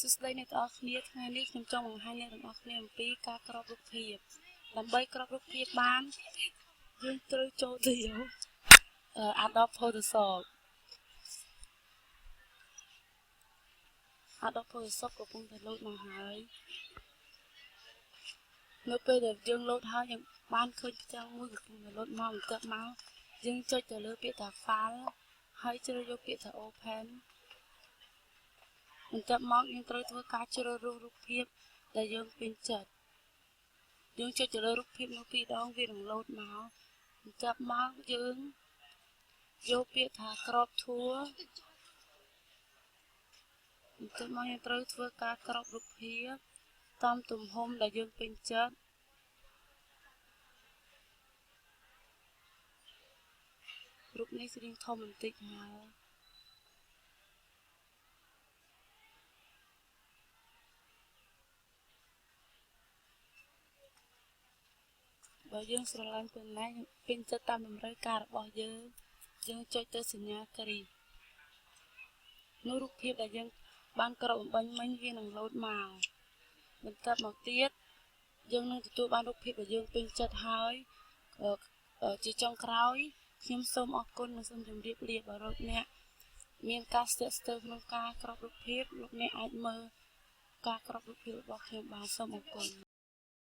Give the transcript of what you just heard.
សួស្តីអ្នកទាំងអស់គ្នាថ្ងៃនេះខ្ញុំចង់បង្ហាញអ្នកទាំងអស់គ្នាអំពីការ crop រូបភាពដើម្បី crop រូបភាពបានយើងត្រូវចូលទៅយក Adobe Photoshop Adobe Photoshop កំពុងតែលោតមកហើយនៅពេលដែលយើងលោតហើយយើងបានឃើញផ្ទាំងមួយកំពុងតែលោតមកបន្ទាប់មកយើងចុចទៅលើពាក្យថា File ហើយជ្រើសយកពាក្យថា Open បន្ទាប់មកយើងត្រូវធ្វើការជ្រើសរើសរូបភាពដែលយើងពេញចិត្តយើងចុចទៅលើរូបភាពនោះពីរដងវានឹងលោតមកបន្ទាប់មកយើងយកពាក្យថា Crop Tool បន្ទាប់មកយើងត្រូវធ្វើការ crop រូបភាពតាមទំហំដែលយើងពេញចិត្តរូបនេះស្រៀងធំបន្តិចហើយបើយើងស្រឡាញ់ប៉ុណ្ណាពេញចិត្តតាមតម្រូវការរបស់យើងយើងចុចទៅសញ្ញាគ្រីសនោះរូបភាពដែលយើងបាន crop អម្បាញ់មិញវានឹងលោតមកបន្ទាប់មកទៀតយើងនឹងទទួលបានរូបភាពដែលយើងពេញចិត្តហើយជាចុងក្រោយខ្ញុំសូមអរគុណនិងសូមជម្រាបលាបើលោកអ្នកមានការស្ទាក់ស្ទើរក្នុងការ crop រូបភាពលោកអ្នកអាចមើលការ crop រូបភាពរបស់ខ្ញុំបានសូមអរគុណ។